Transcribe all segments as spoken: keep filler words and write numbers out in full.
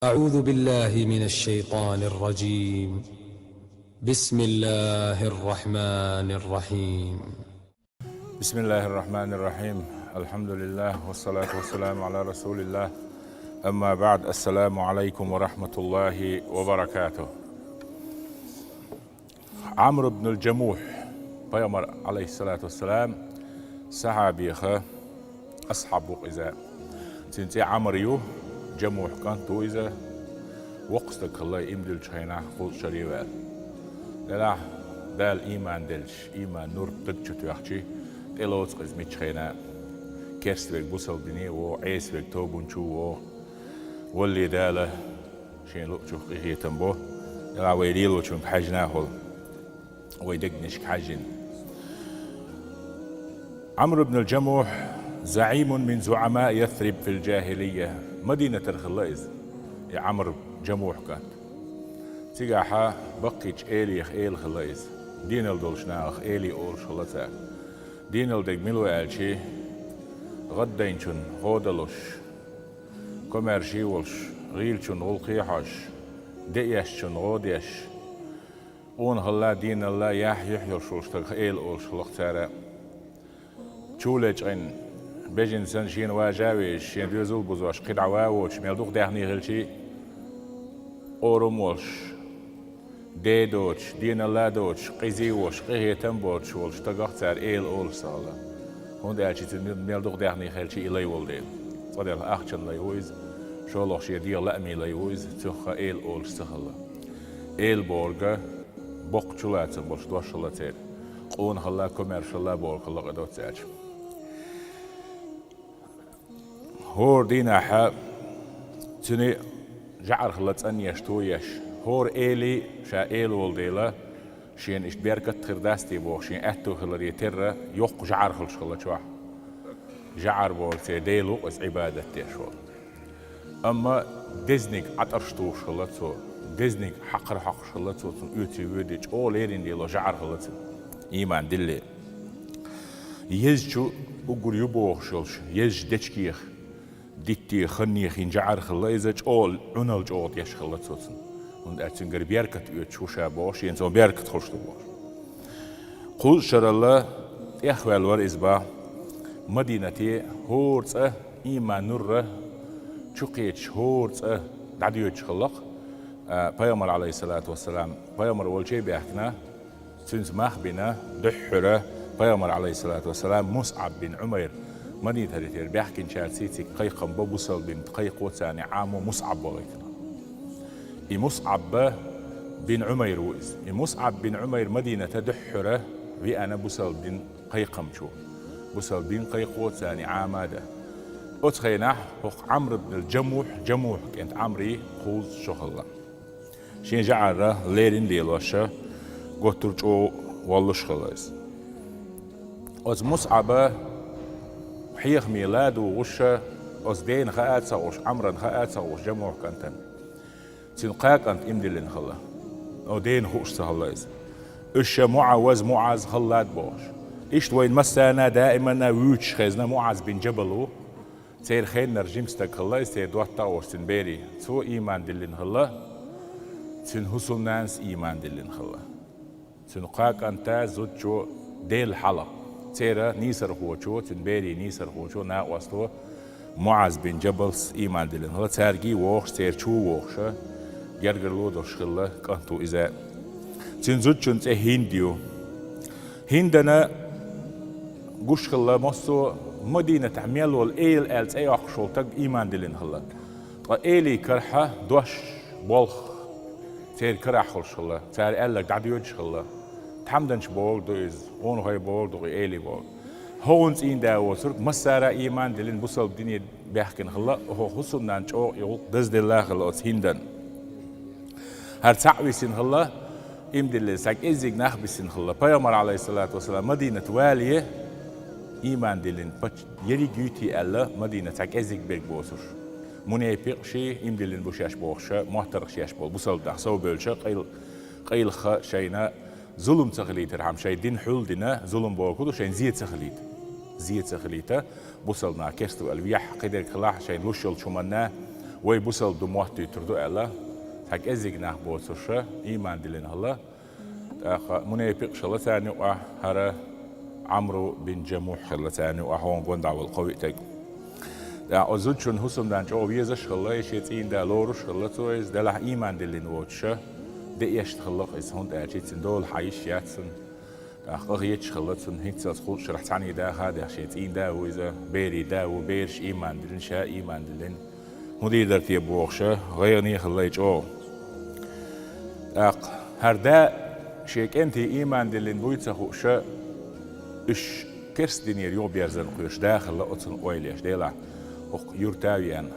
أعوذ بالله من الشيطان الرجيم. بسم الله الرحمن الرحيم. بسم الله الرحمن الرحيم. الحمد لله والصلاة والسلام على رسول الله. أما بعد، السلام عليكم ورحمة الله وبركاته. Ӏамр ибн аль-Джамухь, пайхамар, Ӏалайхиссалату вассалам, сахьабех асхьаб ву-кх иза. Цуьнан цӀе Ӏамр ю, Джамухь кӀант ву иза. Воккха стаг хилла, ийман диллачу хенахь кхузткъа шаре ваьлла. Делахь Дала ийман делча, ийман нур даг чу тоьхча, тӀелоцу-кх иза миччу хенахь. Керста верг бусалба дине а вогӀу, Ӏеса верг тобанчу а вогӀу. Валле, Дала шен луъучух къинхетам бо, делахь вай лелочуьнга хьаьжна а хуьлу, вай дегнашка хьаьжжина. Ӏамр ибн аль-Джамухь, زعيم من زعماء يثرب في الجاهلية. Мадинатара хилла иза, и Ӏамр Джамухь кӀант. Цигахь баккхийчу элех эла хилла иза. Дийналла долчу нахах элий олуш хилла цара. Дийналла дерг мила ву аьлча, гӀаддайначунна гӀо далуш, комаьрша волуш, гӀийлачунна гӀуллакхе хьожуш, де эшначунна гӀо деш, къонахалла, дийналла яхь юьхь йолуш волу стагах эла олуш хилла-кх цара. Чулечкъина, бежана санна шена важа а везаш, шен доьзал бузош, кхидӀа ван а воцуш, мел дукха даьхни хилча а, къорам а волуш, де а доцуш, дийналла а доцуш, къиза а волуш, къинхетам а боцуш волчу стагах цара эла олуш ца хилла. ХӀунда аьлча цуьнан мел дукха даьхни хилча а и лай волу дела. Цкъа делахь ахчан лай ву иза, шолгӀа шен дегӀан лаамийн лай ву иза, цунах эла олуш ца хилла. Эла бохург боккха чулацам болуш дош хилла церан. Къонахалла, комаьршалла бохург хилла-кх и доцца аьлча. ХӀора дийнахь цуьнан жӀар хилла цӀанъеш, тоеш. ХӀора элий ша эла волу дела, шена иштта беркат а хир дац те бохуш, шен аьтто хиларе терра йоккха жӀар хуьлуш хилла чохь. ЖӀар бохург церан дела ву-кх иза, Ӏибадат деш волу. Амма дезаниг Ӏатарш тухуш хилла цо, дезаниг хьакхар хьокхуш хилла цо, цунна оьций воьдий, чӀогӀа лерина лело жӀар хилла цуьнан, ийман дилле. Езачу уггар ю бохуш йолуш, езачу дечигех, дитте, ханне хин жӀар хилла иза, чӀогӀа, Ӏуналла чӀогӀа деш хилла цо цунна. ХӀунда аьлча цуьнгара беркат оьцуш ву ша бохуш, шена цо беркат хуьлуш ду бохуш. Кхузткъа шаралла тӀехваьлла вара иза боху, Мадинате хӀора цӀа ийман нур чу кхеташ, хӀора цӀа дӀадоьдуш хилла-кх, а, пайхамар, Ӏалайхиссалату вассалам, пайхамар волче а баьхкина, цуьнца мах а бина, дуьххьара пайхамар, Ӏалайхиссалату вассалам, МусӀаб бин Ӏумайр, Мадинатера баьхкинчаьрца цига кхайкхам бо, бусалба дин кхайкхо, царна Ӏамо МусӀаб вахийтина. И МусӀаб бин Ӏумайр ву иза. И МусӀаб бин Ӏумайр Мадината дуьххьара веана бусалба дин кхайкхамчо. Бусалба дин кхайкхо, царна Ӏама а дан. Оцу хенахь хӀокху Ӏамр ибн аль-Джамухь, Джамухь кӀентан Ӏамрин кхузткъа шо хилла. Шен жӀарра лерина лелош, готтур чӀогӀа воллуш хилла иза. Оцу МусӀаба хьехаме ла дугӀуш, оцу дена хаа а ца хууш, Ӏамрана хаа а ца хууш, Джамухь кӀантана. Цуьнан кхаа кӀант ийман диллина хилла. О, дена хууш ца хилла иза. Уьш ша МуӀавваз, МуӀаз, Халлад бохуш. Иштта вайна массарна а даиманна а вуьйцуш хезна МуӀаз бин Джабал ву. Церан хеннара жима стаг хилла иза, церан доттагӀа а волуш цуьнан берийн. Цо ийман диллина хилла, цуьнан хӀусамнанас ийман диллина хилла. Цуьнан кхаа кӀанта, зудчо Делан хьалха. Церан нийсархочо, цуьнан берийн нийсархочо, накъосто МуӀаз бин Джабалс ийман диллина хилла. Цаьргий вохуш, церан чу вохуш, гергарло долуш хилла кӀант ву иза. Цуьнан зудчун цӀе ХӀинд ю. ХӀиндана гуш хилла массо а Мадинатехь мел волу эла аьлла цӀе йоккхуш волу стаг ийман диллина хилла. Ткъа элий карахь дош, болх церан карахь хуьлуш хилла, цара аьлларг дӀадоьдуш хилла. Тхьамданча бохург ду иза, къонахой бохург ду-кх и элий бохург. ХӀокхуьнан цӀийнда воцург массара а ийман диллина, бусалба дине баьхкина хилла, хӀокху хӀусамнанна чӀогӀа и гӀуллакх дазделла а хилла оцу ХӀиндана. ХӀара цхьаъ висина хилла, ийман диллина цхьа кӀеззиг нах бисина хилла. Пайхамар, Ӏалайхиссалату вассалам, Мадинат вале, ийман диллина паччахь ерриг юьйтий аьлла, Мадинат цхьа кӀеззиг берг боцуш. Мунепикъ ши, ийман диллина бу шаьш бохуша, моттаргӀа шаьш болу бусалба нах совбевлча, къайл-, къайлаха шайна зулам ца хилийтархьама, шайн дин хьул дина, зулам бохург ду, шайн зе ца хилийта. Зе ца хилийта, бусалба нах керста ву аьлла вехь, кхидерг хилахь, шайна луш йолчу хӀуманна Вай бусалба ду мотт дуьтур ду аьлла, цхьа кӀеззиг нах боцурша, ийман диллина хилла. ТӀаккха мунепикъаш хилла царна юкъахь, хӀара Ӏамру бин Джамухь хилла царна юкъахь, хӀокхуьнга гонда волу кхо-виъ стаг. ТӀаккха оцу зудчунна хӀусамнана чӀогӀа везаш а хилла, и шен цӀийнан да лоруш а хилла цо иза, делахь ийман диллина воцуша, деэшна хиллакх иза, хӀунда аьлча цуьнан дола хьан йиш яц цунна. ТӀаккха къахеташ хилла цунна, хӀинццалц кхузткъа шарахь цхьаьний даха а дехна шен цӀийнан да а ву иза, берийн да а ву, бераш ийман диллина, ша а ийман диллина. ХӀун дийр дара те бохуша, гӀайгӀане а хилла и чӀогӀа. ТӀаккха хӀара да шен кӀентий ийман диллина буй ца хууша, уьш керста динера юхаберзарна кхоьруш да хилла оцунна ойла еш, делахь хӀокху юрта а веана,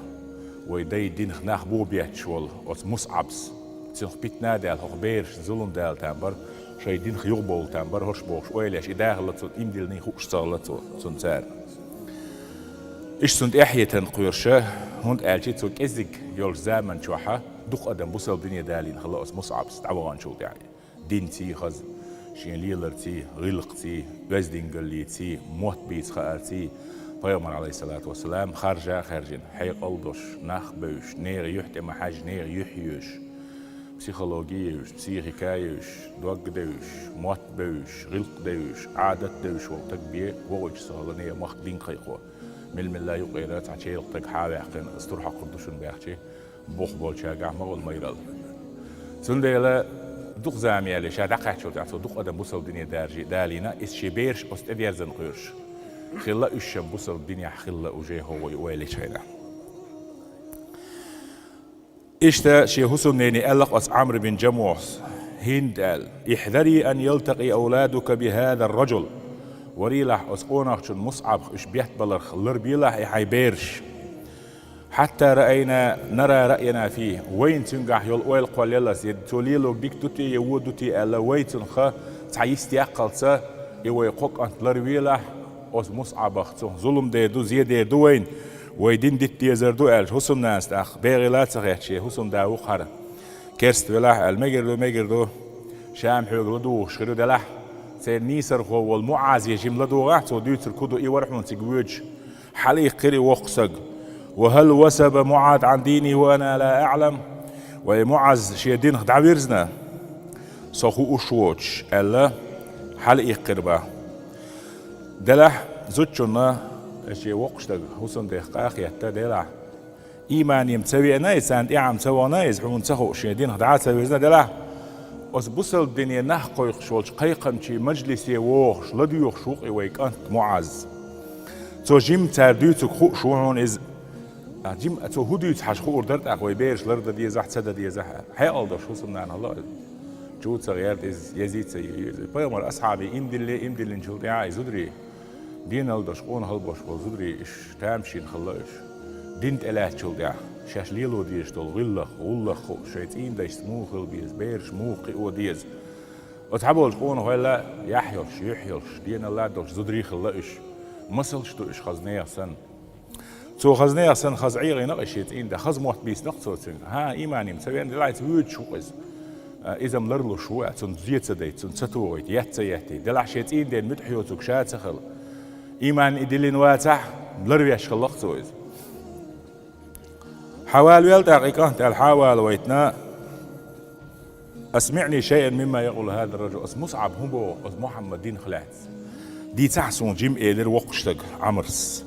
вай дайн динах нах бухабетташ волу оцу МусӀабс, цунах питана а даьлла, хӀокху берашна зулам дала там бара, шайн динах юхабовла там бара хӀорш бохуш ойла еш, и да хилла цунна, ийман диллиний хууш ца хилла цо, цунна цара. Иштта цунна тӀаьхьахӀиттарна кхоьруша, хӀунда аьлча цо кӀеззиг йолчу заман чохьа дукха адам бусалба дине далийна хилла оцу МусӀабс дӀаваханчул тӀаьхьа. Динций хаза, шен леларций, гӀиллакхций, оьздангаллиций, мотт бийца хаарций, пайхамар, Ӏалайхиссалату вассалам, харжа а хаьржина, хьекъал а долуш, нах а бевзаш, нехан юьхь тӀе ма-хьаьжжа, нехан юьхь а йоьшуш, психологи а йоьшуш, психика а йоьшуш, дог а девзаш, мотт а бевзаш, гӀиллакх а девзаш, Ӏадат а девзаш волу стаг бен вохуьйтуш ца хилла нехан махка дин кхайкхо. Мел-мелла юкъера цхьа чӀогӀа стаг хьа а ваьккхина, ас тур хьокхур ду шуна баьхчи, бухахь болчаьргахь ма хуьлу майралла. Цундела дукха зама яьлча, ша дӀакхаьччул тӀаьхьа цо дукха адам бусалба дине даржий далийна, иза шен бераш оцу тӀедерзарна кхоьруш хилла, уьш-м бусалба динехь хилла уже хӀокху ойла йечу хенахь. Иштта шен хӀусамнене аьлла-кх оцу Ӏамр бин Джамухьс, хӀинда аьлла: «احذري أن يلتقي أولادك بهذا الرجل». Варийлахь оцу къонахчун МусӀабах уьш беттабаларх ларбелахь и хьайн бераш. «حتى رأينا، نرى رأينا فيه». Вайна цуьнгахь йолу ойла кхоллалц, я цо лелориг дика ду те, я вон ду те аьлла, вай цунах цхьа йист яккхалц и вай кхо кӀант ларвелахь, оцу МусӀабах, цунах зулам дер ду, зен дер ду вайна, вай дин дита дезар ду аьлча, хӀусамнанас тӀаккха бегӀийла а ца хетта, шен хӀусамда ву-кх хӀара, керста велахь аьлла, мегар ду, мегар ду, ша-м хьоьга ладугӀуш хир ю делахь, церан нийсархо волу МуӀазе жима ладугӀахь, цо дуьйцург хӀун ду, и вара хьуна цига воьдуш. Хьалаиккхира и воккха стаг. «وهل وثب معاذ عن دينه وأنا لا أعلم؟» Вай МуӀаз шен динах дӀавирзина, со хууш воцуш, аьлла, хьалаиккхира бах. Делахь, зудчунна, шен воккхачу стага хӀусамдех къа а хетта, делахь, иймане-м ца веана иза, царна тӀаьхьа-м ца вахана иза, хьуна ца хууш шен динах дӀа а ца вирзина, делахь, оцу бусалба дине нах кхойкхуш волчу кхайкхамчийн мажлисе вогӀуш, ладоьгӀуш ву-кх и вай кӀант МуӀаз. Цо жимма цара дуьйцург хууш ву хьуна иза. А, жимма цо хӀун дуьйцу хьажа хуур дара тӀаккха, вай бераш лардан дезахь, ца дан дезахь аьлла. Хьекъал долуш хӀусамнана хилла иза. Чу ца гӀерта иза, еза а ца еза. Пайхамар асхьабий ийман дилле, ийман диллинчул тӀаьхьа и зударий динал долуш, къонахалла болуш болу зударий, уьш тамашийна хилла уьш. Дин тӀелаьцначул тӀаьхьа шаьш лело дезаш долу гӀиллакх, гӀуллакх хууш, шайн цӀийндашца муха хила беза, бераш муха кхио деза. Оцу цхьаболчу къонахойла яхь йолуш, юьхь йолуш, деналла а долуш зударий хилла уьш. Масалш ду уьш хаза нехан санна. Цо хаза нехан санна хаза ӀийгӀина-кх и шен цӀийнда, хаза мотт бийцина-кх цо цуьнга. ХӀан, иймане-м ца веана, делахь иза воьдуш ву-кх иза. А, иза-м ларлуш ву, а, цунна зе ца дайта, цунна ца тухийта, етт ца еттийта. Делахь шен цӀийнден муьтӀахь йоцург ша ца хила, ийман и диллина вацахь, ларвеш хилла-кх цо иза. Хьавалавелла тӀаккха и кӀант аьлла, хьавалавайтина: «أسمعني شيئا مما يقول هذا الرجل». Ас МусӀаб хӀун боху, ас Мухьаммад динах лаьцна? Дийцахьа суна жима, элира воккхачу стага Ӏамрас.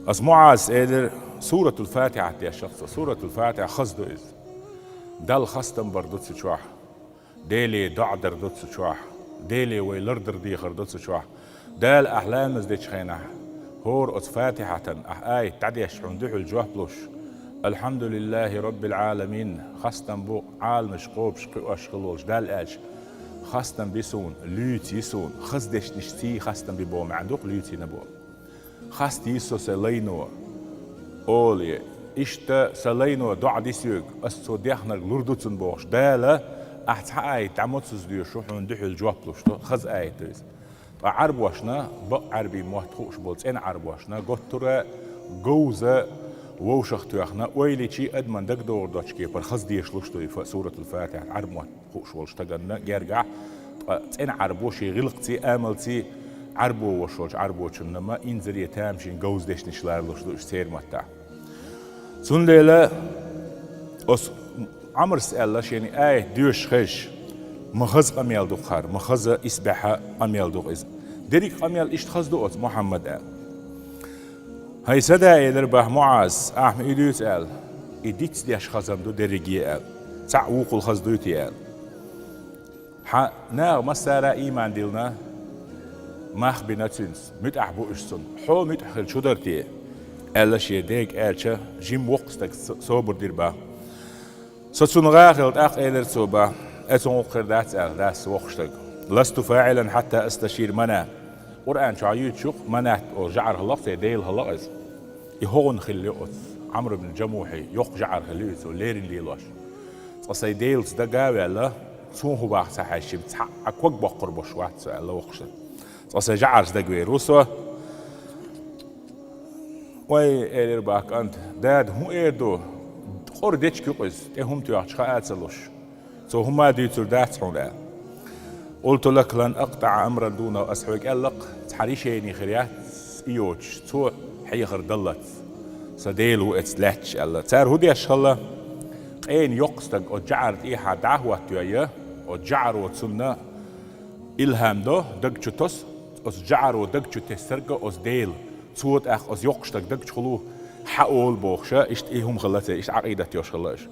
Ас МуӀазас элира, Суратул-Фатихьат дешна-кх цо. Суратул-Фатихьа хаза ду иза. Далла хастам бар ду цу чохь. Деле доӀа дар ду цу чохь. Деле вай лардар дехар ду цу чохь. Дала, ахь ламаз дечу хенахь, хӀора оцу Фатихьатан ахь аят дӀадешча, хьуна дуьхьал жоп луш: «Алхьамдулиллахи Роббил Ӏаламин», хастам бу Ӏаламаш кхобуш, кхиош хила волчу Далла аьлча, хастам би суна, луьйций суна, хаза дешнашций хастам би боху маьӀна ду-кх, луьйцийна боху. Хастий со сайн лайно, олий, иштта сан лайно доӀа ди соьга, ас цо дехнарг лур ду цунна бохуш, Дала, ахь цхьа аят дӀа мацаза доьшу, хьуна дуьхьал жоп луш ду, хаза аят ду иза. Ткъа Ӏарбошна, бакъ Ӏаьрбийн мотт хууш болу цӀена Ӏарбошна, готтура говза вовшах тоьхна, ойла йича адаман дагадогӀур доцчу кепара хаза дешалуш ду и фа-, Суратул-Фатихьат Ӏаьрбийн мотт хууш волчу стаганна гергахь, ткъа цӀена Ӏарбо шен гӀиллакхций, амалций, Ӏарбо волуш волчу Ӏарбочунна ма инзаре тамашийна говза дешнаш ларалуш ду уьш церан маттахь. Цундела оцу Ӏамрас аьлла шена аят доьшуш хезаш, ма хаза къамел ду-кх хӀара, ма хаза исбаьхьа къамел ду-кх иза. Дерриг къамел иштта хаза ду оцу, Мухьаммад, аьлла. ХӀай сан да, элира боху МуӀаза, ахьа-м и дуьйцу аьлла, и дицдеш хаза-м ду дерриге аьлла. Цхьаъ вукхул хаза дуй те аьлла. Хьан наха массара а ийман диллина, мах бина цуьнца, муьтӀахь бу уьш цунна. Хьо муьтӀахь хир чу дара те? Аьлла шен дега аьлча, жима воккха стаг с-, собар дира боху. Со цунна гӀа а хилла, тӀаккха элира цо боху, э, цуьнан гӀуллакх хир дац аьлла, дас воккхачу стага. Ласту фаӀилан хьатта асташир мана. Къуръан чохь юьйцуш ю-кх, Манат олу жаӀар хилла-кх церан дела хилла-кх иза. И хӀокхунна хилла ю оцу, Ӏамр ибн Жамухьин, йоккха жаӀар хилла ю иза, цо леррина лелош. Цкъа сайн делаца дага а ваьлла, цунна хӀун боху ца хьаьжча, цхьа а ког боккхур болуш вац со, аьлла воккхачу стага. Цкъа сайн жаӀарца дагавер ву со. Вай, элира боху кӀанта, дада хӀун эр ду, къора дечиг ю-кх иза, тӀе хӀума тоьхча хаа а ца луш. Цо хӀума а дуьйцур дац хьуна, аьлла. Къулту лака лан акътаӀа амран дунаху, ас хьоьга аьлла-кх, цхьа решени хир яц и йоцуш, цо хьехар даллалц. Сан Дела ву эцна лаьтташ, аьлла. Цара хӀун деш хилла? Къена йоккха стаг оцу жаӀар тӀехьа дӀа а хӀоттайой, оцу жаӀаро цунна илхьам до, даг чу тосу, оцу жаӀаро даг чу тессарг а оцу Дела. Цо тӀаккха оцу йоккхачу стаг даг чу хуьлу хьаолу бохуша, иштта и хӀума хилла церан, иштта Ӏакъидат йолуш хилла уьш.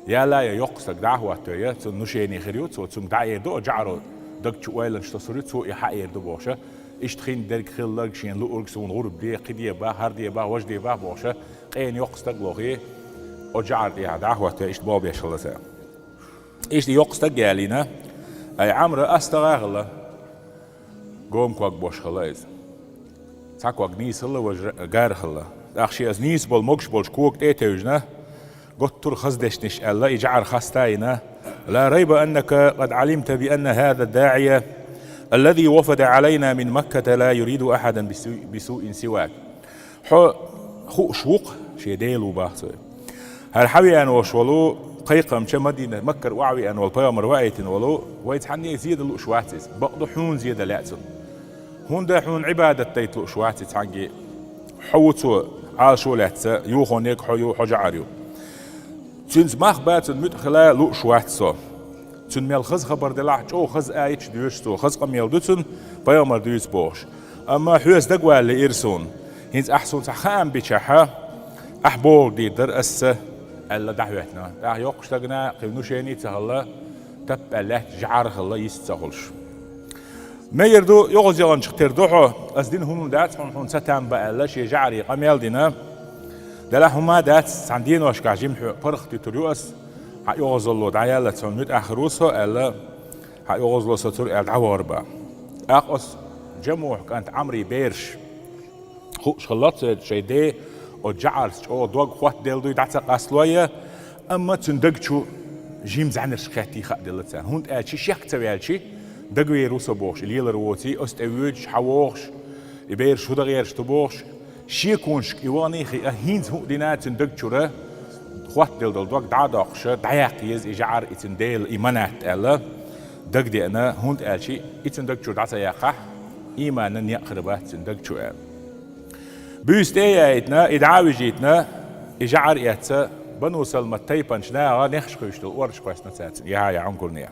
Яла я йоккха стаг дӀа а хӀоттайой, цунна нушени хир ю, цо цуьнга дӀаэр ду, оцу жаӀаро даг чу ойланаш тосур ю, цо и хьаэр ду бохуша, иштта хин дерг хилларг шена луург суна гӀурба де, кхин де боху, хӀара де боху, важа де боху бохуша, къена йоккха стаг лохий, оцу жаӀар тӀехьа дӀа а хӀоттайой, иштта болх беш хилла цара. Иштта и йоккха стаг ялийна, ай Ӏамра астагӀа а хилла, гома ког болуш хилла иза. Цхьа ког нийса хилла, важа гара хилла. ТӀаккха шен аса нийса болу могуш болчу кога тӀе а тевжина, готтур хаза дешнаш аьлла, и жаӀар хаста а йина: «Ла райба аннака къад Ӏалимта би анна хӀаза ддаӀия, аллази вафада Ӏалайна мин Макката, ла юриду ахьадан бису-, бисуин сивак». Хьо хууш ву-кх, шен Дела ву боху цо. ХӀара хьан веана волуш волу, кхайкхамча Мадина, Маккара охьавеана волу пайхамар ваийтина волу, вай цхьанне а зен дан лууш вац иза. Бакъду, хьуна зен дан лаьа цунна. ХӀунда хьуна Ӏибадат дайта лууш вац иза цхьаьнгге. Хьо ву цо, Ӏалашо лаьцна, юхонега хьо ю, хьо жаӀар ю. Цуьнца мах бан, цунна муьтӀахь хила лууш вац со. Цуьнан мел хаза хабар делахь, чӀогӀа хаза аяташ доьшу цо, хаза къамел ду цуьнан, пайхамар дуьйцу бохуш. Амма хьоьца дагавала лиира суна. ХӀинца ахь суна цхьа хаам бичахьа, ахь бохург дийр дара аса, аьлла дӀахӀоьттина. ТӀаккха йоккхачу стагана кхин нушени а ца хилла, таппаьлла лаьтташ жаӀар а хилла, йист ца хуьлуш. Мегар ду, йогӀуз яханчух тера ду хьо, ас дина хӀума дац хьуна, хьуна ца там бан аьлла, шен жаӀаре къамел а дина. Делахь хӀума а дац, цхьана деношкахь жима хьоьга паргӀат туьтур ю ас, хьан йогӀузалло дӀаяьллалц хьуна муьтӀахь хир ву со аьлла, хьан йогӀузалло сацур аьлла дӀавахар бан. ТӀаккха оцу Жамухь кӀант Ӏамри бераш хууш хилла церан шайн ден, оцу жаӀарца чӀогӀа дог хоттаделла дуй дӀа ца къасталой, амма цуьнан даг чу жима зӀаьнарш кхеттий хааделла царна. ХӀунда аьлча шек ца ваьлча, дагавер ву со бохуш, и лелар воций, оцу тӀе воьдуш, хьан вогӀуш, и бераш хӀун дан гӀерташ ду бохуш, шеконашка и ваханий хиъа, хӀинца хӀуъа дина цуьнан даг чура, хоттаделла долу дог дӀа а доккхуша, дӀаяккха еза и жаӀар, и цуьнан дела, и Манат аьлла, дагадеана, хӀунда аьлча и цуьнан даг чура дӀа ца яккхахь, ийманан некъ хир бац цуьнан даг чу аьлла. Буьйса тӀе а яийтина, и дӀа а вижийтина, и жаӀар а эцна, Бану Салмат тайпанчу наха нехаш кхуьйсуш долу ордаш кхоьссина цаьрца, яхьа я Ӏункурне.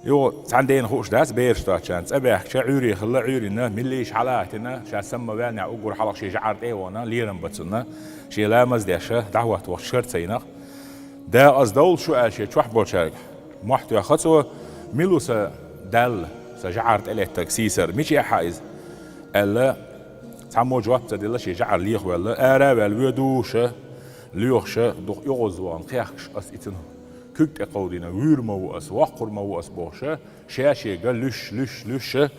Юха цхьана дена хууш дац, бераш доцчарна цӀа баьхкича, Ӏуьйре хилла, Ӏуьйрина, милла йиш хьала а хӀиттина, ша самма ваьллехь уггар хьалха шен жаӀар тӀе а вахана, лерам бан цунна, шен ламаз а деш, дӀахӀотта вахча шар ца йинах. Дакъаза довла шу аьлла шен чохь болчаьрга мохь тоьхна цо, мила ву сан Далла, сан жаӀар тӀелеттарг сийсара, мичахь хьан иза? Аьлла, цхьаммо жоп ца делла, шен жаӀар лехаваьлла, ара а ваьлла, воьдуша, лоьхуша, дукха йогӀуз вахана кхехкаш, ас и цуьнан куьг тӀе кховдийна, вуьйр ма ву ас, воккхур ма ву ас бохуша, ша-шега луьш, луьш, луьша,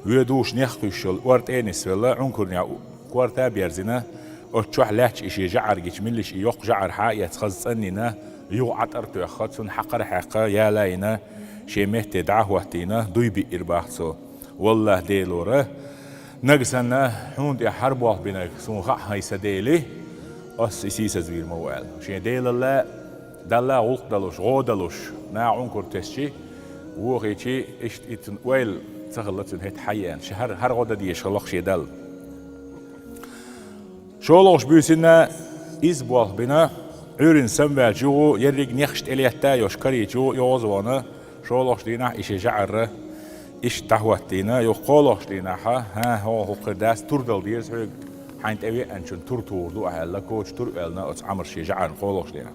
воьдуша нех кхуьйсуш йолу ор тӀе а нисвелла, Ӏункурнехь корта а берзина, оцу чохь лаьтташ и шен жаӀар гича, милла йиш и йоккха жаӀар хьа а эцна хаза цӀанйина, юха ӀатӀар а тоьхна, цунна хьакхар а хьаькхна, яла а йина, шен метте дӀа а хӀоттийна, дуй биъира боху цо. Валлахь, Делора, нагахь санна хьуна тӀехь хӀара болх бинарг суна хаьа, хӀай сан Дела, ас и сийсазвийр ма ву аьлла. Шен Делалла, Далла гӀуллакх далуш, гӀо далуш, наха Ӏункур тесчи, вохийчи, иштта и цуьнан ойла ца хилла цуьнан хӀетахь хьаеана, ша хӀара, хӀара гӀо дан дезаш хилла-кх шен Далла. ШолгӀачу буьйсанна Иза болх бина, Ӏуьйранна самаваьлча юха ерриг нехаш тӀелетта а йолуш карийча юха оьгӀазвахана, шолгӀачу дийнахь и шен жӀар иштта дӀахӀоттийна, юха кхоалгӀачу дийнахь, хӀан, хӀокху хир дац, тур дала деза хьоьга, хьайна тӀевеанчун тур тухур ду ахь аьлла, коча тур а оьллина оцу Ӏамран шен жӀарна кхоалгӀачу дийнахь.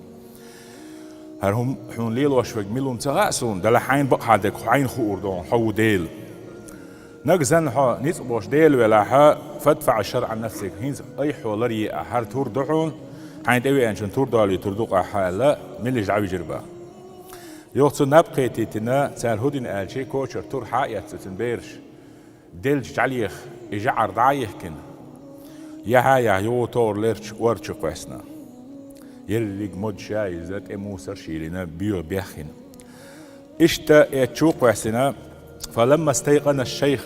ХӀара хӀума хьуна лелош верг мила хӀума ца хаьа суна, делахь хьайна бакъахьа дерг хьайна хуур ду, хьо ву Дела. Нагахь санна хьо ницкъ болуш Дела велахь, фадфаӀ шарра Ӏан нафсик, хӀинца айхьа хьо ларъе ахь, хӀара тур ду хьуна, хьайна тӀевеанчун тур долуьйтур ду-кх ахь аьлла, меллаша дӀавижира боху. Юха цу наб кхетийтина, цара хӀун дина аьлча, кочара тур схьа а эцна цуьнан бераш, делча жӀаьлех и жӀар дӀа а йихкина, яхьа а яхьа юха товр лерча ор чу кхоьссина. Ерриг модаш а йиза, тӀе мусарш а йиллина, боьха беххина. Иштта эцча а кхоьссина, فلما استيقن الشيخ،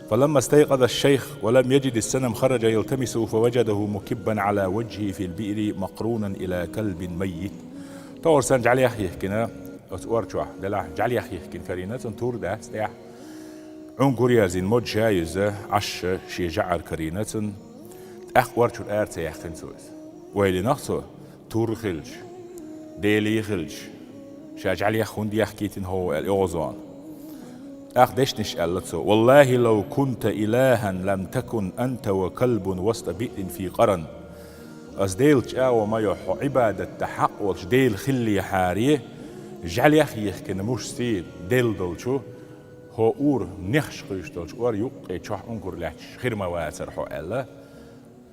فلما استيقظ الشيخ ولم يجد الصنم خرج يلتمسه فوجده مكبا على وجهه في البئر مقرونا إلى كلب ميت. Товр санна жӀаьлех а йихкина, оцу ор чохь, делахь жӀаьлех а йихкина карийна, цунна тур дац тӀехь. Ӏункур ерзийна, модаш а йиза, Ӏаш шен жӀар карийна цунна. ТӀаккха ор чуьра ара ца яьккхина цо иза. Ойла йинехь цо, тур хилча, Дела хилча, ша жӀаьлех хӀунда яхкийтина хьо аьлла оьгӀазвахана. ТӀаккха дешнаш аьлла цо: والله لو كنت إلها لم تكن أنت وكلب وسط بئر في قرن. Ас Делан чӀагӀо ма ю, хьо Ӏибадат дан хьакъ волчу Дела хиллехьара, жӀаьлех а йихкина мушсий, делла долчу, хьо ур нехаш кхуьйсуш долчу ор юккъе чохь Ӏункур лаьтташ хир ма вацара хьо аьлла,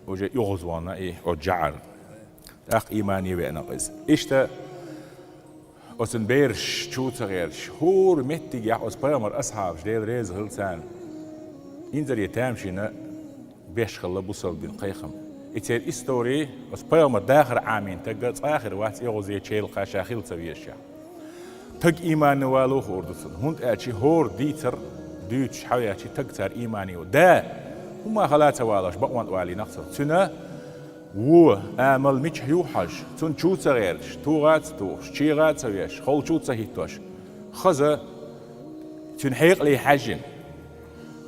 уже оьгӀазвахана и оцу жӀарна. ТӀаккха иймане веана иза. Иштта оцун бераш чу ца гӀерташ, хӀора меттигехь оцу пайхамаран асхьабаш, Дела реза хила царна, инзаре тамашийна беш хилла бусалба дин кхайкхам. И церан истори, оцу пайхамаран дахар Ӏамийна стаг цкъа а хир вац оьгӀазе, чӀогӀа ша хила ца везаш. Стаг иймане вало хуур ду цунна, хӀунда аьлча хӀора дийцар дуьйцуш хьавеача, стаг цара иймане ву. Да, хӀумма хила ца валош, бакъонца валийнехь цо. Цуьнан вон, амал мичахь ю хьажа, цунна чу ца гӀерташ, тоха а ца тухуш, чӀогӀа а ца веш, хала чу а ца хӀиттош, хаза, цуьнан хьекъале хьаьжжина.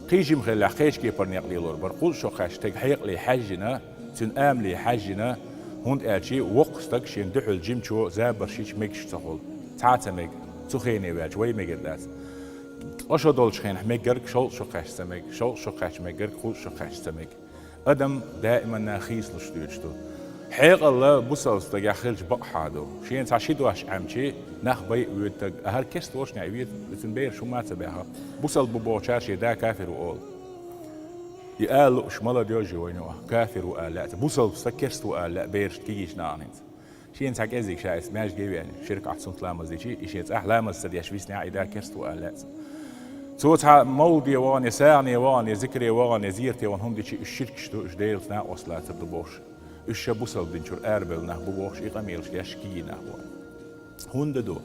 Кхин жима хиллехь, кхечу кепара некъ лелор бара, кхузткъа шо кхаьчча стеган хьекъале хьаьжжина, цуьнан амале хьаьжжина, хӀунда аьлча воккха стаг шена дуьхьал жимачо забарш йича мегаш ца хуьлу. Цхьа а ца мега, цу хене ваьлча вай мегар дац. Ткъа шо долчу хенахь мегар, шовзткъа шо кхаьчча ца мега, шовзткъа шо кхаьчча мегар, кхузткъа шо кхаьчча ца мега. Адам даиманна хийцалуш доьдуш ду. Хьекъал бусалба стагехь хилча бакъахьа ду. Шена цхьа ши дош Ӏемча, нах байа воьду стаг, а хӀара керста волуш неӀ веза, оцун бераш хӀумма а ца баьхна. Бусалба бу бохучара шен да кафир ву олу. И ала лууш молодёжь ю вайна, кафир ву ала лаьа цунна. Бусалба стаг керста ву ала лаьа берашна, кегийчу нахана хӀинца. Шена цхьа кӀеззиг ша эцна маьждиге веана, ши ракаӀат суннат ламаз дича, и шен цӀахь ламаз ца деш виснехь, и да керста ву ала лаьа цунна. Цо цхьа мовлиде вахана, сагӀане вахана, зикре вахана, зерате вахана хӀума дича, уьш ширкаш ду, уьш Делаца накъост лацар ду бохуш. Уьш ша бусалба дин чуьра арабевлла нах бу бохуш, и къамелаш деш кегий нах бу. ХӀунда ду?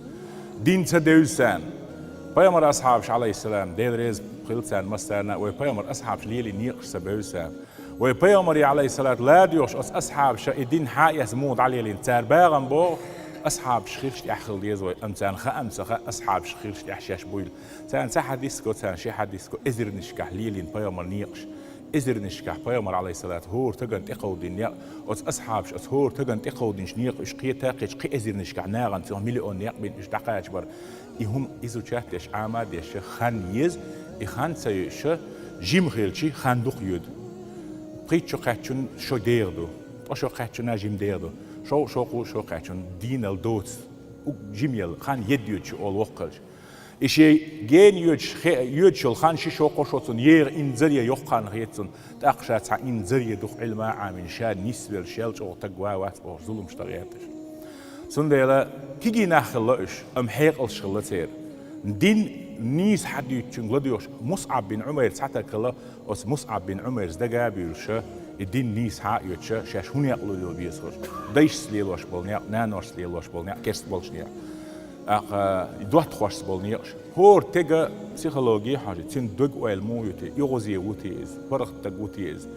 Дин ца девза царна. Пайхамаран асхьабаш, Ӏалайхиссалам, Дела реза хила царна массарна, вай пайхамаран асхьабаш лелийна некъаш ца бевза царна. Вай пайхамаре, Ӏалайхиссалату, ладоьгӀуш оцу асхьабаша и дин хьаэца муха дӀалелийна. Цара багӀам боху, асхьабаш хилча тӀехь хила деза вай, амма царна хаам ца хаьа, асхьабаш хилча тӀехь шаьш буйла. Царна цхьа хьадис го, царна ши хьадис го, эзарнашкахь лелийна пайхамаран некъаш. Эзарнашкахь пайхамар, Ӏалайхиссалату, хӀора стагана тӀекховдийна некъ, оцу асхьабаша оцу хӀора стагана тӀекховдийначу некъа уьш кхета а кхетча, кхин эзарнашкахь нахана цунах миллион некъ бина уьш дӀакхачабар. И хӀума изучать деш, Ӏама а деш, хан еза, и хан ца йоьдуш, жима хилча, хан дукха йоьду. Пхийтта шо кхаьччунна шо дегӀа ду, ткъа шо кхаьччунна жима дегӀа ду, шовзткъа шо, кхузткъа шо кхаьччунна дийналла доцу, уг-, жима елла хан едда йоьдуш олу воккха хилча. И шен гена йоьдуш хе-, йоьдуш йолу хан ши шо, кхо шо цунна егӀа инзаре йоккха хан хета цунна, тӀаккха ша цхьа инзаре дукха Ӏилма а Ӏамийна, ша нисвелла, шел чӀогӀа стаг ван вац бохуш, зуламаш дан гӀерташ. Цундела кегий нах хилла уьш, амма хьекъалш хилла церан. Дин нийса хьадуьйцучуьнга ладоьгӀуш, МусӀаб бин Ӏумайр цхьа стаг хилла, оцу МусӀаб бин Ӏумайрс дага а буьйлуш, и дин нийса хьа а оьцуш, шаьш хӀун некъ лело беза хилча. Дайшца лелош болу некъ, наношца лелош болу некъ, керста болчу некъ. ТӀаккха доттагӀашца болу некъаш. ХӀора стеган психологи хьожа, цуьнан дог-ойла муха ю те, оьгӀазе ву те иза, паргӀат стаг ву те иза,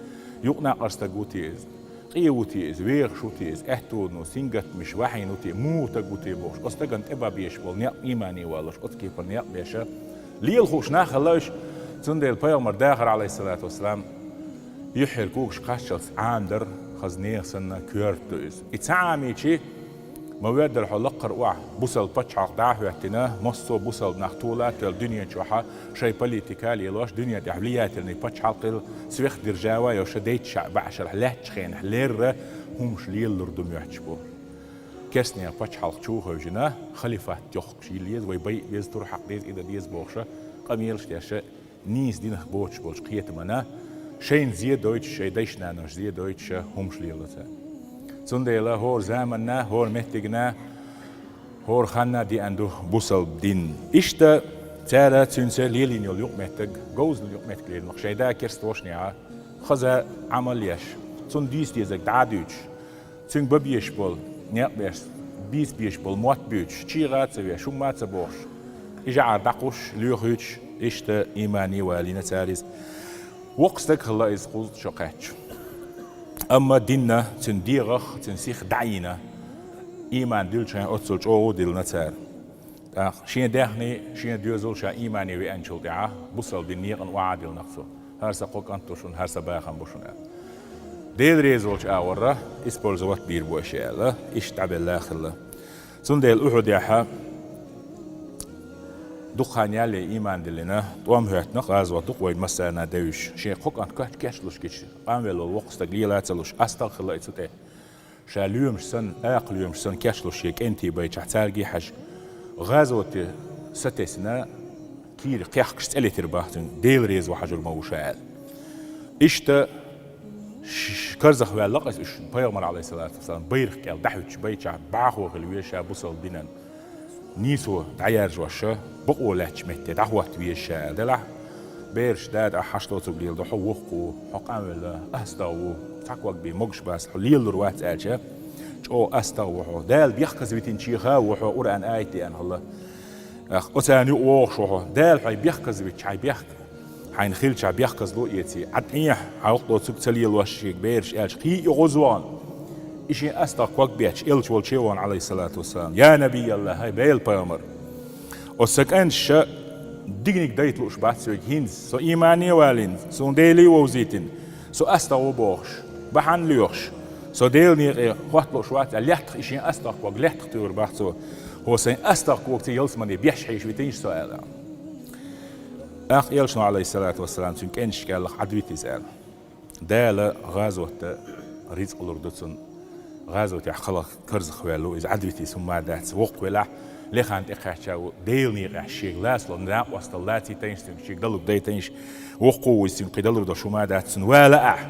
юкъ-накъара стаг ву те иза, къе ву те иза, вехаш ву те иза, аьттонан ву, сингаттамаш, вахьийна ву те, муха стаг ву те бохуш, оцу стагана тӀебан безаш болу некъ, иймане валош, оцу кепара некъ беш, лела хууш нах хилла уьш. Цундела пайхамаран дахар, Ӏалайхиссалату вассалам, юьххьера когаш кхаччалц Ӏамадар, Хаза нехан санна коьрта ду иза. И ца Ӏамийча, ма воьддара хьо лакхара охьа, бусалба пачхьалкх дӀа а хӀоьттина, массо а бусалба нах тола а тоьлла дуьнен чухьа шоай политика а лелош, дуьнен тӀехь влиятельный пачхьалкх хилла, сверхдержава йолуш, дайта шаьш бӀешарахь лаьттачу хенахь лерра хӀумаш лелалур ду моьттуш бу. Керстанехан пачхьалкх чу а хевшина, халифат йохкуш йилла еза, вай байа веза, тур хьакха деза, и дан деза бохуша, къамелаш деш, нийса динах боцуш болчу кхетамна, шайна зе дойтуш, шайн дайша-наношна зе дойтуша хӀумаш лело цара. Цундела хӀора заманна, хӀора меттигна, хӀора ханна деана ду бусалба дин. Иштта цара цуьнца лелийна йолу юкъаметтиг, говзалла юкъаметтиг лелийна, шайн да керста вошнехьа, хаза Ӏамал еш, цунна дийца дезарг дӀа а дуьйцуш, цуьнга бан безаш болу некъ беш, бийца безаш болу мотт буьйцуш, чегӀа а ца веш, хӀумма а ца бохуш, и жӀар дӀакхуссуш, лоьхуьйтуш, иштта иймане валийна цара иза. Воккха стаг хилла иза кхузткъа шо кхаьчча. Амма динна цуьнан дегӀах, цуьнан сих дӀайина, ийман дуьллучу хенахь оццул чӀогӀа а диллина цара. ТӀаккха шен даьхний, шен доьзал ша иймане веанчул тӀаьхьа, бусалба дин некъана охьа а диллина цо. ХӀара сан кхо кӀант ду шуна, хӀара сан бахам бу шуна аьлла. Дела реза волчу агӀорра использовать бийр бу аша аьлла, иштта дӀабелла а хилла. Цундела Ухьудехь дукха хан ялале ийман диллина, тӀом хӀоьттина, гӀазот дукха вайна массарна девзаш. Шен кхо кӀант кеч-, кечлуш гича, къанвелла волу воккха стаг лела а ца луш, астагӀа хилла и цу тӀе. Ша лоьмаш санна, акха лоьмаш санна кечлуш шен кӀентий байчахь, цаьрга хьаьжча, гӀазоте сатесна, кийра кхехкаш цӀе летира бах цуьнга, Дела реза ван хьажур ма ву ша аьлла. Иштта ш-, ш-, карзахваьлла-кх иза уьш, пайхамар, Ӏалайхиссалату вассалам, байракх кӀел дӀахӀуьттуш байчахь, бӀахо хила веза ша бусалба динан нийсо дӀаяржош, бакъо лаьттачу метте дӀахӀотта веза ша аьлла. Делахь, бераш, дада, ахь хьашт доцург леладо, хьо воккха ву, хьо къанвелла, астагӀа ву, цхьа ког бен могуш бац, хьо лелалур вац аьлча, чӀогӀа астагӀа ву хьо. Дала бехказавитинчех а ву хьо, Къуръан аят деана хилла. Ах, оцарна юкъа вогӀуш ву хьо. Дала хьо бехказавитча, хьайн бехк-, хьайна хилчахь бехказло а эций, Ӏад Ӏехьа, хьан юкъа доцург ца лелош шега бераш аьлча, кхин а и гӀоз вахана, и шен астагӀа ког бетташ, элча волче а вахана, Ӏалайхиссалату вассалам: «Я Набияллах, хӀай Делан пайхамар! Оцу сан кӀанташа диканиг дайта лууш бац соьга хӀинца, со иймане а валийна, суна Деле а вовзийтина, со астагӀа ву бохуш, бахьана лоьхуш, со Делан некъе хӀотта лууш вац», аьлла, лаьттах и шен астагӀа ког лаьттах туьйхира бах цо: «ХӀо сайн астагӀа когца ялсамане беш хьийша витийша со», аьлла. ТӀаккха элчано, Ӏалайхиссалату вассалам, цуьнан кӀенташка аьлла-кх: «Ӏадвита иза», аьлла. Дала гӀазотта рицкъ лур ду цунна. ГӀазотехь хала карзахваьлла ву иза, Ӏадвита иза, хӀумма а дац. Воккха велахь, лехна тӀекхаьчча ву, Делан некъехь шега лацалуш, накъосталла лацийтайша цуьнга, шега далург дайтайша, воккха ву иза, цуьнга кхин далур долуш хӀумма а дац, цунна вала ахь.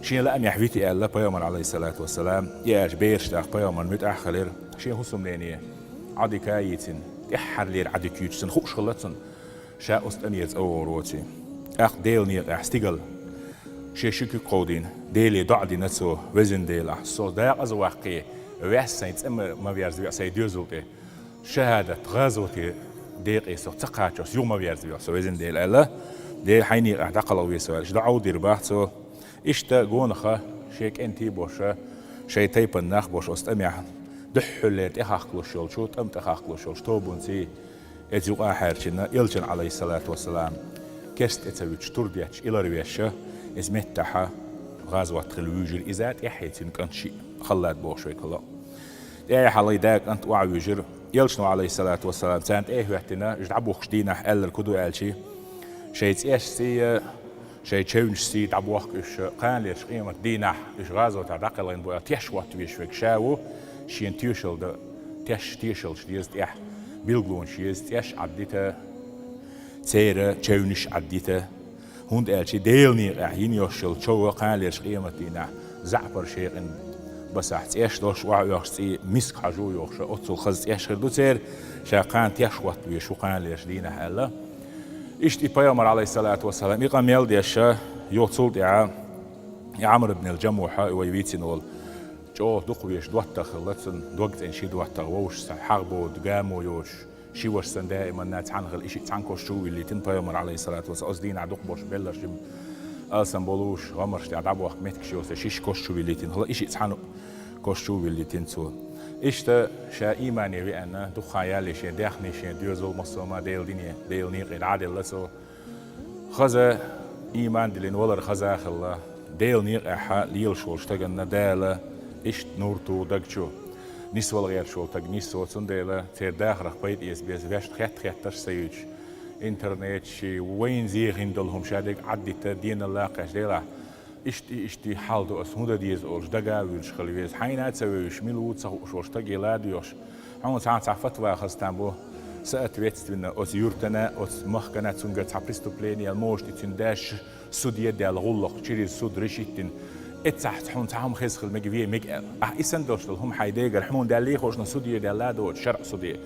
Шен лаамехь вита аьлла пайхамар, Ӏалайхиссалату вассалам, и аьлча бераш тӀаккха пайхамарна муьтӀахь а хилира, шен хӀусамнене Ӏадика а йийцина, тӀаьххьарлера Ӏадика юьйцуш санна хууш хилла цунна, ша оцу тӀамера цӀа вогӀур воций. ТӀаккха Делан некъехь стигала шен ши куьг кховдийна, Деле доӀа дина цо: «Везан Дела, ахь со декъаза ваккхий, ваьсса сайн цӀа ма, ма верзавеа сайн доьзал тӀе, шахӀадат, гӀазоте декъе со ца кхачо, со юха ма верзавеа со, везан Дела», аьлла, Дела, хьайн некъахь дӀакхалха веза со аьлла, иштта доӀа а дира бах цо. Иштта гонаха шен кӀентий а боша, шайн тайпана нах а боша оцу тӀамехь дуьххьарлера тӀехахкалуш йолчу, тӀам тӀехахкалуш йолчу тобанций, иза юкъа а хьаьрчина, элчан, Ӏалайхиссалату вассалам, керста тӀе ца вуьтуш, тур детташ, и ларвеш, иза меттахьа гӀазот хила вуьйжира иза, тӀаьххье цуьнан кӀант шиъ, Халлад бохуш верг хилла. ТӀаьхьа хьалха и да кӀант охьавуьйжира. Элчано, Ӏалайхиссалату вассалам, царна тӀе а хӀоьттина, уьш дӀабухкуш дийнахь аьлларг хӀун ду аьлчи, шайн цӀешций, шайн чевнашций дӀабохку уьш, кханалерчу къематан дийнахь, уьш гӀазотехь дӀакхелхина бу аьлла, теш хӀотта везаш верг ша ву, шена тоьшалла дан, теш, тешаллаш деза тӀехь, билгалонаш еза, цӀеш Ӏаддита, церан чевнаш Ӏаддита, хӀунда аьлча Делан некъехь йина йолуш йолу чов кханалерчу къематан дийнахь заьӀапар шекъина басахь, цӀеш долуш, охьаоьхуш цӀий миск хьожа йохуш, оццул хаза цӀеш хир ду церан, ша кхана теш хӀотта везаш ву кханалерчу дийнахь аьлла. Иштта и пайхамар, Ӏалайхиссалату вассалам, и къамел а деш, йо, цул тӀаьхьа и Ӏамр ибн ал-Джамухьа, и вай вийцина волу, чӀогӀа дукхавезаш доттагӀа хилла цуьнан, дог цӀена ши доттагӀа, вовшашца хьагӀ боду, гамо йоцуш, ши ваша санна даиманна цхьаьна хилла, и шиъ цхьаьна кошчу а виллийтина пайхамар, Ӏалайхиссалату вассалам, оцу дийнахь дукхахболуш белларш, алсам болуш, гӀамарш тӀехь дӀабохку меттигаш йоцуш, шишша кошчу виллийтина хилла, и шиъ цхьаьна кошчу виллийтина цо. Иштта ша иймане веана, дукха хан ялале шен даьхний, шен доьзал, массо а ма Делан дине, Делан некъе дӀа а делла цо. Хаза ийман диллина валар хаза а хилла, Делан некъахь лелаш волчу стаганна Дала иштта нур туху даг чу. Нисвала гӀерташ волу стаг нисво, цундела церан дахарх пайда эца беза, ваьшна хетта-хеттарш а ца юьйцуш. Интернет ши, вайна зехийна долу хӀума ша дерг Ӏаддита, денал лакхеш делахь. Иштта, иштта хьал ду ас, хӀун дан деза олуш, дага а вуьйлуш хила веза. Хьайна а ца вевзаш, мила ву ца хууш волу стаге ладоьгӀуш. Хьуна цхьа, цхьа фатва хаза там бу, соответственно, оцу юьртана, оцу махкана цуьнгара цхьа преступление ял, может, и цуьнан даш суде даьлла гӀуллакх, через суд решить дина. Эццахь хьуна цхьа хӀума хеза хила мега, вен мега аьлла. Ахь и санна долуш долу хӀума хьайн дегара, хьуна даьллий хууш, суде даьлла а доцуш, шарӀ суде.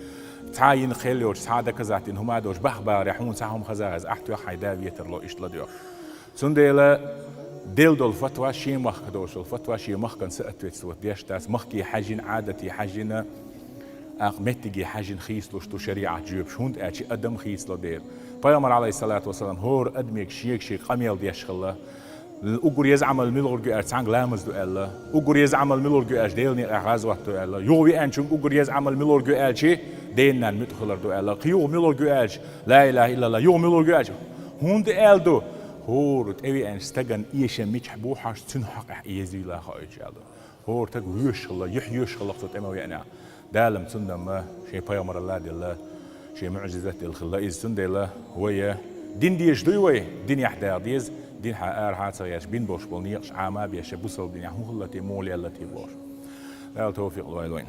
Цхьа йина кхел йоцуш, цхьа доказать дина хӀума а доцуш, баха бахаре, хьуна цхьа хӀума хаза хеза, ахь тоьхна хьайн да ветар ло, иштта ладоьгӀуш. Цундела делла долу фатва шен махка долуш долу фатва шен махкана соответствовать деш дац, махке хьаьжжина, Ӏадате хьаьжжина, акха меттиге хьаьжжина хийцалуш ду шариӀат жоьпаш, хӀунда аьлча адам хийцало дела. Пайхамар, Ӏалайхиссалату вассалам, хӀора адамега шега-шега къамел деш хилла. Уггар еза Ӏамал муьлхарг ю аьлча, цхьаьнга ламаз ду аьлла. Уггар еза Ӏамал муьлхарг ю аьлча, Делан некъахь гӀазот ду аьлла. Юха веанчуьнга уггар еза Ӏамал муьлхарг ю аьлча, ден-ненан муьтӀахь хилар ду аьлла. Кхин юха муьлхарг ю аьлча, ла илаха иллаллах, юха муьлхарг ю аьлча. ХӀунда аьлла ду? ХӀора тӀевеанчу стагана эшам мичахь бу хьожуш, цуьнан хьокъехь езийла хоуьйтуш аьлла ду. ХӀора стаг воьшуш хилла, юьхь йоьшуш хилла цо тӀеман веанехь. Дала-м цундела шен пайхамаралла а делла, шен муӀжизат а делла хилла иза. Цундела вай дин дезаш дуй вай, динехь дагӀа деза, динехь арахьа а ца гӀерташ, бина болуш болу некъаш Ӏама а беш, бусалба динехь хӀун хилла те, муха лелла те бохуш. Дала тавфикъ лойла вайна.